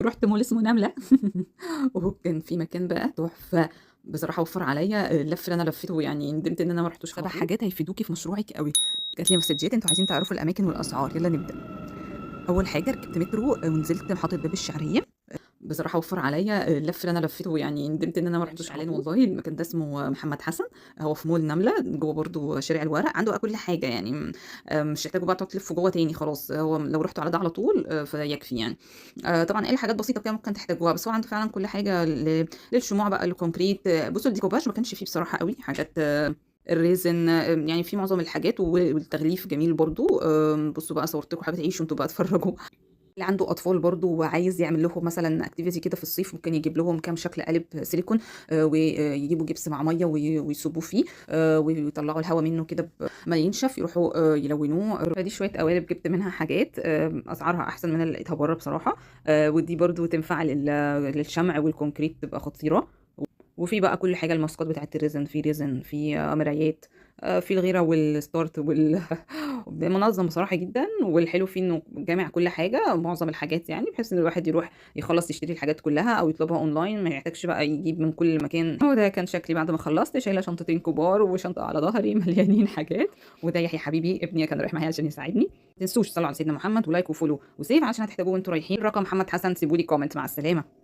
رُحت مول اسمه نملة وكان في مكان بقى تحفة، بصراحة وفّر عليّا اللَف اللي أنا لفيته، يعني ندمت إن أنا ما رُحتوش 7 على طول. حاجات هيفيدوكِ في مشروعِك أوي. جات لي مسدجات أنتم عايزين تعرفوا الأماكن والأسعار، يالّا نبدأ. أول حاجة ركبت مترو ونزلت محطة باب الشعرية. بصراحة وفّر عليّا اللَف اللي أنا لفيته، يعني ندمت إن أنا ما ده مش رُحتوش على إعلان طول. والله، المكان ده اسمه محمد حسن، هو في مول نملة جوّه برضه شارع الورق، عنده بقى كل حاجة يعني مش هتحتاجوا بقى تقعدوا تلفوا جوّه تاني خلاص، هو لو رُحتوا على ده على طول فيكفي يعني. طبعًا أي حاجات بسيطة كده ممكن تحتاجوها، بس هو عنده فعلًا كل حاجة للشموع بقى، لل concrete. بُصّوا الديكوباج ما كانش فيه بصراحة أوي، حاجات ال resin يعني في معظم الحاجات والتغليف جميل برضه. بُصّوا بقى صوّرت لكم حاجات، عيشوا أنتم بقى اتفرّجوا. اللي عنده أطفال برضه وعايز يعمل لهم مثلًا activity كده في الصيف، ممكن يجيب لهم كام شكل قالب سيليكون ويجيبوا جبس مع مَيّة ويصبوه فيه ويطلّعوا الهوا منه كده ما ينشف، يروحوا يلونوه. فدي شوية قوالب جبت منها حاجات، أسعارها أحسن من اللي لقيتها برّه بصراحة، ودي برضه تنفع للشمع وال concrete، تبقى خطيرة. وفي بقى كل حاجة، الماسكات بتاعة ال resin، في resin، في مرايات، في الغيرة وال start منظم بصراحة جدًا، والحلو فيه إنه جامع كل حاجة، معظم الحاجات يعني، بحيث إن الواحد يروح يخلّص يشتري الحاجات كلها أو يطلبها أونلاين، ما يحتاجش بقى يجيب من كل مكان. هو ده كان شكلي بعد ما خلّصت، شايلة شنطتين كبار وشنطة على ضهري مليانين حاجات، وده يحيى حبيبي ابني كان رايح معايا عشان يساعدني. ما تنسوش تصلوا على سيدنا محمد و like و follow و save عشان هتحتاجوه وأنتم رايحين. رقم محمد حسن، سيبوا لي comment. مع السلامة.